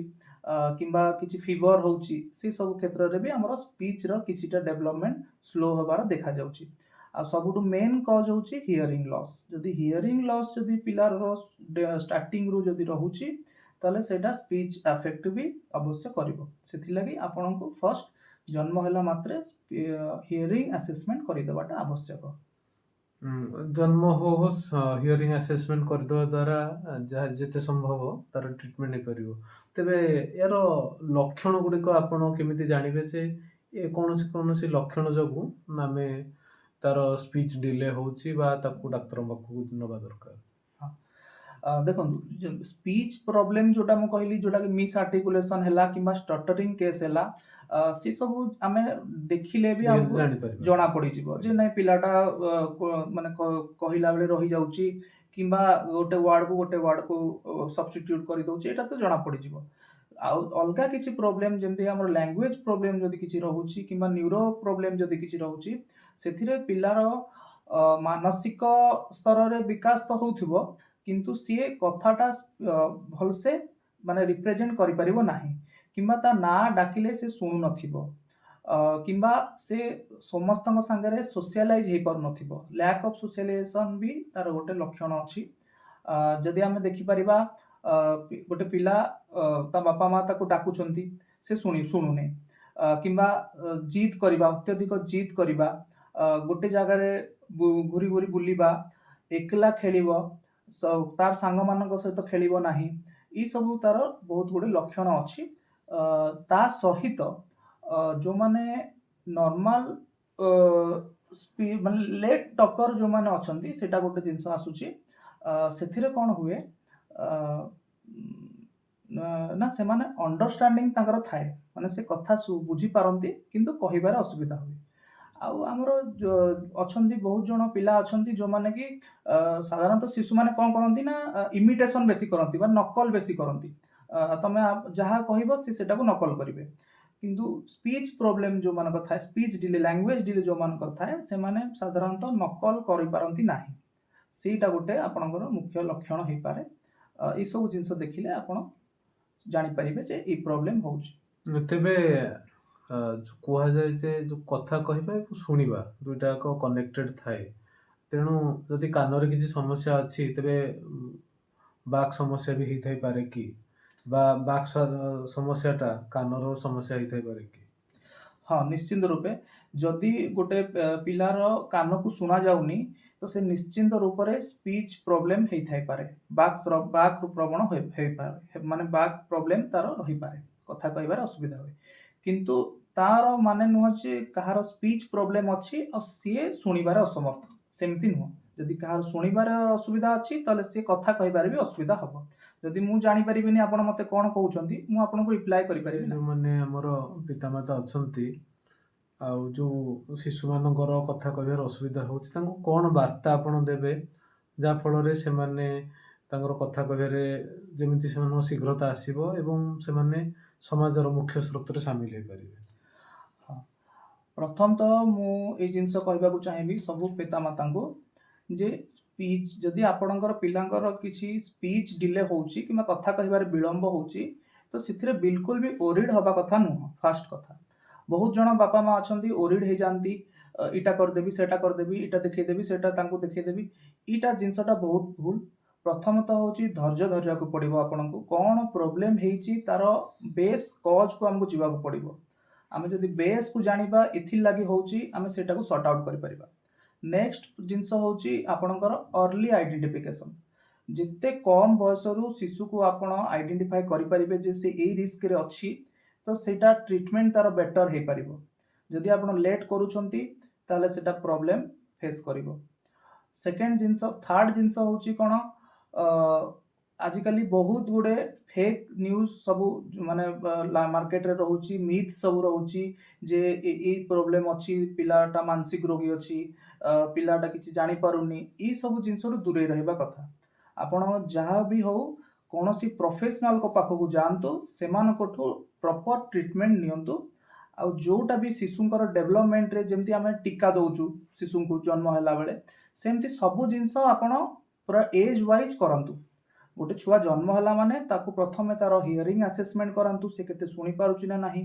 କିମ୍ବା କିଛି ଫିଭର ହେଉଛି, ସେ ସବୁ କ୍ଷେତ୍ରରେ ବି ଆମର ସ୍ପିଚ୍ର କିଛିଟା ଡେଭଲପମେଣ୍ଟ ସ୍ଲୋ ହେବାର ଦେଖାଯାଉଛି। ଆଉ ସବୁଠୁ ମେନ୍ କଜ୍ ହେଉଛି ହିୟରିଂ ଲସ୍। ଯଦି ହିୟରିଂ ଲସ୍ ଯଦି ପିଲାର ଷ୍ଟାର୍ଟିଂରୁ ଯଦି ରହୁଛି, ତାହେଲେ ସେଇଟା ସ୍ପିଚ୍ ଆଫେକ୍ଟ ବି ଅବଶ୍ୟ କରିବ। ସେଥିଲାଗି ଆପଣଙ୍କୁ ଫର୍ଷ୍ଟ ଜନ୍ମ ହେଲା ମାତ୍ରେ ହିୟରିଂ ଆସେସମେଣ୍ଟ କରିଦେବାଟା ଆବଶ୍ୟକ। ଜନ୍ମ ହଉ ହଉ ହିୟରିଂ ଆସେସମେଣ୍ଟ କରିଦେବା ଦ୍ୱାରା ଯାହା ଯେତେ ସମ୍ଭବ ତାର ଟ୍ରିଟମେଣ୍ଟ ହେଇପାରିବ। ତେବେ ଏହାର ଲକ୍ଷଣ ଗୁଡ଼ିକ ଆପଣ କେମିତି ଜାଣିବେ ଯେ ଏ କୌଣସି କୌଣସି ଲକ୍ଷଣ ଯୋଗୁଁ ଆମେ ତାର ସ୍ପିଚ୍ ଡିଲେ ହେଉଛି ବା ତାକୁ ଡାକ୍ତରଙ୍କ ପାଖକୁ ନେବା ଦରକାର? ଦେଖନ୍ତୁ, ସ୍ପିଚ୍ ପ୍ରୋବ୍ଲେମ ଯୋଉଟା ମୁଁ କହିଲି, ଯୋଉଟା କି ମିସ୍ ଆର୍ଟିକୁଲେସନ ହେଲା କିମ୍ବା ଷ୍ଟଟରିଂ କେସ୍ ହେଲା, ସେ ସବୁ ଆମେ ଦେଖିଲେ ବି ଆମକୁ ଜାଣିପାରିବା। ଜଣା ପଡ଼ିଯିବ ଯେ ନାଇଁ, ପିଲାଟା ମାନେ କହିଲା ବେଳେ ରହିଯାଉଛି କିମ୍ବା ଗୋଟେ ୱାର୍ଡକୁ ଗୋଟେ ୱାର୍ଡକୁ ସବଷ୍ଟିଟ୍ୟୁଟ୍ କରିଦଉଛି, ଏଇଟା ତ ଜଣା ପଡ଼ିଯିବ। ଆଉ ଅଲଗା କିଛି ପ୍ରୋବ୍ଲେମ, ଯେମିତି ଆମର ଲାଙ୍ଗୁଏଜ ପ୍ରୋବ୍ଲେମ ଯଦି କିଛି ରହୁଛି କିମ୍ବା ନ୍ୟୁରୋ ପ୍ରୋବ୍ଲେମ ଯଦି କିଛି ରହୁଛି, ସେଥିରେ ପିଲାର ମାନସିକ ସ୍ତରରେ ବିକାଶ ତ ହଉଥିବ, କିନ୍ତୁ ସିଏ କଥାଟା ଭଲସେ ମାନେ ରିପ୍ରେଜେଣ୍ଟ କରିପାରିବ ନାହିଁ, କିମ୍ବା ତା ନାଁ ଡାକିଲେ ସେ ଶୁଣୁନଥିବ, କିମ୍ବା ସେ ସମସ୍ତଙ୍କ ସାଙ୍ଗରେ ସୋସିଆଲାଇଜ ହେଇପାରୁନଥିବ। ଲ୍ୟାକ୍ ଅଫ୍ ସୋସିଆଲାଇଜେସନ ବି ତାର ଗୋଟେ ଲକ୍ଷଣ ଅଛି। ଯଦି ଆମେ ଦେଖିପାରିବା, ଗୋଟେ ପିଲା, ତା ବାପା ମା ତାକୁ ଡାକୁଛନ୍ତି, ସେ ଶୁଣୁନି, କିମ୍ବା ଜିଦ୍ କରିବା, ଅତ୍ୟଧିକ ଜିଦ୍ କରିବା। ଗୋଟେ ଜାଗାରେ ଘୁରି ଘୁରି ବୁଲିବା, ଏକଲା ଖେଳିବ, ତାର ସାଙ୍ଗମାନଙ୍କ ସହିତ ଖେଳିବ ନାହିଁ, ଏଇ ସବୁ ତାର ବହୁତ ଗୁଡ଼େ ଲକ୍ଷଣ ଅଛି। ତା ସହିତ ଯୋଉମାନେ ନର୍ମାଲ ମାନେ ଲେଟ୍ ଟକର ଯୋଉମାନେ ଅଛନ୍ତି, ସେଇଟା ଗୋଟେ ଜିନିଷ ଆସୁଛି। ସେଥିରେ କ'ଣ ହୁଏ ନା ସେମାନେ ଅଣ୍ଡରଷ୍ଟାଣ୍ଡିଂ ତାଙ୍କର ଥାଏ, ମାନେ ସେ କଥା ବୁଝିପାରନ୍ତି କିନ୍ତୁ କହିବାରେ ଅସୁବିଧା ହୁଏ। ଆଉ ଆମର ଅଛନ୍ତି, ବହୁତ ଜଣ ପିଲା ଅଛନ୍ତି ଯୋଉମାନେ କି ସାଧାରଣତଃ ଶିଶୁମାନେ କ'ଣ କରନ୍ତି ନା ଇମିଟେସନ ବେଶୀ କରନ୍ତି ବା ନକଲ ବେଶୀ କରନ୍ତି। ତମେ ଯାହା କହିବ ସେ ସେଟାକୁ ନକଲ କରିବେ। କିନ୍ତୁ ସ୍ପିଚ୍ ପ୍ରୋବ୍ଲେମ ଯୋଉମାନଙ୍କର ଥାଏ, ସ୍ପିଚ୍ ଡିଲେ, ଲାଙ୍ଗୁଏଜ ଡିଲେ ଯୋଉମାନଙ୍କର ଥାଏ, ସେମାନେ ସାଧାରଣତଃ ନକଲ କରିପାରନ୍ତି ନାହିଁ। ସେଇଟା ଗୋଟେ ଆପଣଙ୍କର ମୁଖ୍ୟ ଲକ୍ଷଣ ହେଇପାରେ। ଏଇସବୁ ଜିନିଷ ଦେଖିଲେ ଆପଣ ଜାଣିପାରିବେ ଯେ ଏଇ ପ୍ରୋବ୍ଲେମ ହଉଛି। ତେବେ ଯୋଉ କୁହାଯାଏ ଯେ ଯୋଉ କଥା କହିବା ଏବଂ ଶୁଣିବା ଦୁଇଟା ଯାକ କନେକ୍ଟେଡ୍ ଥାଏ। ତେଣୁ ଯଦି କାନରେ କିଛି ସମସ୍ୟା ଅଛି, ତେବେ ବାକ୍ ସମସ୍ୟା ବି ହେଇଥାଇପାରେ କି? ବା ବାକ୍ ସମସ୍ୟାଟା କାନର ସମସ୍ୟା ହେଇଥାଇପାରେ କି? ହଁ, ନିଶ୍ଚିନ୍ତ ରୂପେ। ଯଦି ଗୋଟେ ପିଲାର କାନକୁ ଶୁଣା ଯାଉନି, ତ ସେ ନିଶ୍ଚିନ୍ତ ରୂପରେ ସ୍ପିଚ୍ ପ୍ରୋବ୍ଲେମ ହେଇଥାଇପାରେ। ବାକ୍ ପ୍ରବଣ ହେଇପାରେ, ମାନେ ବାକ୍ ପ୍ରୋବ୍ଲେମ ତାର ରହିପାରେ, କଥା କହିବାରେ ଅସୁବିଧା ହୁଏ। କିନ୍ତୁ ତାର ମାନେ ନୁହଁ ଯେ କାହାର ସ୍ପିଚ୍ ପ୍ରୋବ୍ଲେମ ଅଛି ଆଉ ସିଏ ଶୁଣିବାରେ ଅସମର୍ଥ, ସେମିତି ନୁହଁ। ଯଦି କାହାର ଶୁଣିବାରେ ଅସୁବିଧା ଅଛି, ତାହେଲେ ସିଏ କଥା କହିବାରେ ବି ଅସୁବିଧା ହବ। ଯଦି ମୁଁ ଜାଣିପାରିବିନି ଆପଣ ମତେ କ'ଣ କହୁଛନ୍ତି, ମୁଁ ଆପଣଙ୍କୁ ରିପ୍ଲାଏ କରିପାରିବି ନାହିଁ। ଯୋଉମାନେ ଆମର ପିତାମାତା ଅଛନ୍ତି ଆଉ ଯୋଉ ଶିଶୁମାନଙ୍କର କଥା କହିବାର ଅସୁବିଧା ହେଉଛି, ତାଙ୍କୁ କ'ଣ ବାର୍ତ୍ତା ଆପଣ ଦେବେ, ଯାହା ଫଳରେ ସେମାନେ ତାଙ୍କର କଥା କହିବାରେ ଯେମିତି ସେମାନଙ୍କ ଶୀଘ୍ରତା ଆସିବ ଏବଂ ସେମାନେ ସମାଜର ମୁଖ୍ୟ ସ୍ରୋତରେ ସାମିଲ ହେଇପାରିବେ? ହଁ, ପ୍ରଥମତଃ ମୁଁ ଏଇ ଜିନିଷ କହିବାକୁ ଚାହିଁବି ସବୁ ପିତାମାତାଙ୍କୁ ଯେ ସ୍ପିଚ୍ ଯଦି ଆପଣଙ୍କର ପିଲାଙ୍କର କିଛି ସ୍ପିଚ୍ ଡିଲେ ହେଉଛି କିମ୍ବା କଥା କହିବାରେ ବିଳମ୍ବ ହେଉଛି, ତ ସେଥିରେ ବିଲକୁଲ ବି ଓରିଡ୍ ହେବା କଥା ନୁହଁ। ଫାଷ୍ଟ କଥା, ବହୁତ ଜଣ ବାପା ମା ଅଛନ୍ତି, ଓରିଡ୍ ହେଇଯାଆନ୍ତି, ଏଇଟା କରିଦେବି, ସେଇଟା କରିଦେବି, ଏଇଟା ଦେଖେଇଦେବି, ସେଇଟା ତାଙ୍କୁ ଦେଖେଇଦେବି। ଏଇଟା ଜିନିଷଟା ବହୁତ ଭୁଲ। ପ୍ରଥମତଃ ହେଉଛି ଧୈର୍ଯ୍ୟ ଧରିବାକୁ ପଡ଼ିବ ଆପଣଙ୍କୁ। କ'ଣ ପ୍ରୋବ୍ଲେମ ହେଇଛି, ତାର ବେସ୍ କଜ୍କୁ ଆମକୁ ଯିବାକୁ ପଡ଼ିବ। ଆମେ ଯଦି ବେସ୍କୁ ଜାଣିବା ଏଥିଲାଗି ହେଉଛି, ଆମେ ସେଇଟାକୁ ସର୍ଟ ଆଉଟ୍ କରିପାରିବା। ନେକ୍ସଟ ଜିନିଷ ହେଉଛି ଆପଣଙ୍କର ଅର୍ଲି ଆଇଡେଣ୍ଟିଫିକେସନ। ଯେତେ କମ୍ ବୟସରୁ ଶିଶୁକୁ ଆପଣ ଆଇଡେଣ୍ଟିଫାଏ କରିପାରିବେ ଯେ ସେ ଏଇ ରିସ୍କରେ ଅଛି, ତ ସେଇଟା ଟ୍ରିଟମେଣ୍ଟ ତାର ବେଟର ହେଇପାରିବ। ଯଦି ଆପଣ ଲେଟ୍ କରୁଛନ୍ତି, ତାହେଲେ ସେଇଟା ପ୍ରୋବ୍ଲେମ ଫେସ୍ କରିବ। ସେକେଣ୍ଡ ଜିନିଷ, ଥାର୍ଡ ଜିନିଷ ହେଉଛି କ'ଣ, ଆଜିକାଲି ବହୁତ ଗୁଡ଼େ ଫେକ୍ ନ୍ୟୁଜ୍ ସବୁ ମାନେ ମାର୍କେଟରେ ରହୁଛି, ମିଥ୍ ସବୁ ରହୁଛି ଯେ ଏଇ ପ୍ରୋବ୍ଲେମ ଅଛି, ପିଲାଟା ମାନସିକ ରୋଗୀ ଅଛି, ପିଲାଟା କିଛି ଜାଣିପାରୁନି। ଏଇ ସବୁ ଜିନିଷରୁ ଦୂରେଇ ରହିବା କଥା। ଆପଣ ଯାହା ବି ହଉ କୌଣସି ପ୍ରଫେସନାଲଙ୍କ ପାଖକୁ ଯାଆନ୍ତୁ, ସେମାନଙ୍କଠୁ ପ୍ରପର ଟ୍ରିଟମେଣ୍ଟ ନିଅନ୍ତୁ। ଆଉ ଯୋଉଟା ବି ଶିଶୁଙ୍କର ଡେଭଲପମେଣ୍ଟରେ, ଯେମିତି ଆମେ ଟୀକା ଦଉଛୁ ଶିଶୁଙ୍କୁ ଜନ୍ମ ହେଲା ବେଳେ, ସେମିତି ସବୁ ଜିନିଷ ଆପଣ ପୁରା ଏଜ୍ ୱାଇଜ୍ କରନ୍ତୁ। ଗୋଟେ ଛୁଆ ଜନ୍ମ ହେଲା ମାନେ ତାକୁ ପ୍ରଥମେ ତାର ହିୟରିଂ ଆସେସମେଣ୍ଟ କରାନ୍ତୁ, ସେ କେତେ ଶୁଣିପାରୁଛି ନା ନାହିଁ।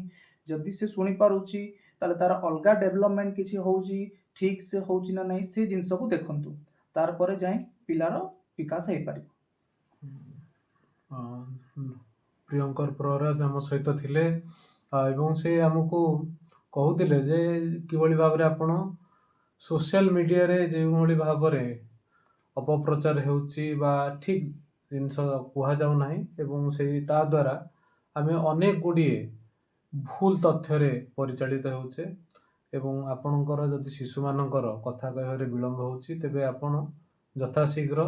ଯଦି ସେ ଶୁଣିପାରୁଛି, ତାହେଲେ ତାର ଅଲଗା ଡେଭଲପମେଣ୍ଟ କିଛି ହେଉଛି, ଠିକ୍ ସେ ହେଉଛି ନା ନାହିଁ, ସେ ଜିନିଷକୁ ଦେଖନ୍ତୁ। ତାରପରେ ଯାଇ ପିଲାର ବିକାଶ ହେଇପାରିବ। ପ୍ରିୟଙ୍କର ପ୍ରହରାଜ ଆମ ସହିତ ଥିଲେ ଏବଂ ସେ ଆମକୁ କହୁଥିଲେ ଯେ କିଭଳି ଭାବରେ ଆପଣ ସୋସିଆଲ ମିଡ଼ିଆରେ ଯେଉଁଭଳି ଭାବରେ ଅପପ୍ରଚାର ହେଉଛି ବା ଠିକ୍ ଜିନିଷ କୁହାଯାଉ ନାହିଁ ଏବଂ ସେଇ ତା ଦ୍ୱାରା ଆମେ ଅନେକ ଗୁଡ଼ିଏ ଭୁଲ ତଥ୍ୟରେ ପରିଚାଳିତ ହେଉଛେ ଏବଂ ଆପଣଙ୍କର ଯଦି ଶିଶୁମାନଙ୍କର କଥା କହିବାରେ ବିଳମ୍ବ ହେଉଛି, ତେବେ ଆପଣ ଯଥାଶୀଘ୍ର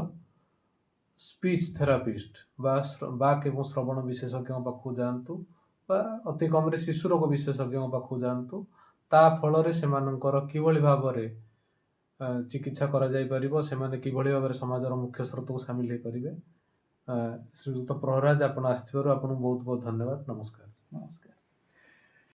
ସ୍ପିଚ୍ ଥେରାପିଷ୍ଟ ବା ବାକ୍ ଏବଂ ଶ୍ରବଣ ବିଶେଷଜ୍ଞଙ୍କ ପାଖକୁ ଯାଆନ୍ତୁ ବା ଅତି କମରେ ଶିଶୁ ରୋଗ ବିଶେଷଜ୍ଞଙ୍କ ପାଖକୁ ଯାଆନ୍ତୁ। ତା ଫଳରେ ସେମାନଙ୍କର କିଭଳି ଭାବରେ ଚିକିତ୍ସା କରାଯାଇପାରିବ, ସେମାନେ କିଭଳି ଭାବରେ ସମାଜର ମୁଖ୍ୟ ସ୍ରୋତକୁ ସାମିଲ ହେଇପାରିବେ। ଶ୍ରୀଯୁକ୍ତ ପ୍ରହରାଜ, ଆପଣ ଆସିଥିବାରୁ ଆପଣଙ୍କୁ ବହୁତ ବହୁତ ଧନ୍ୟବାଦ। ନମସ୍କାର। ନମସ୍କାର।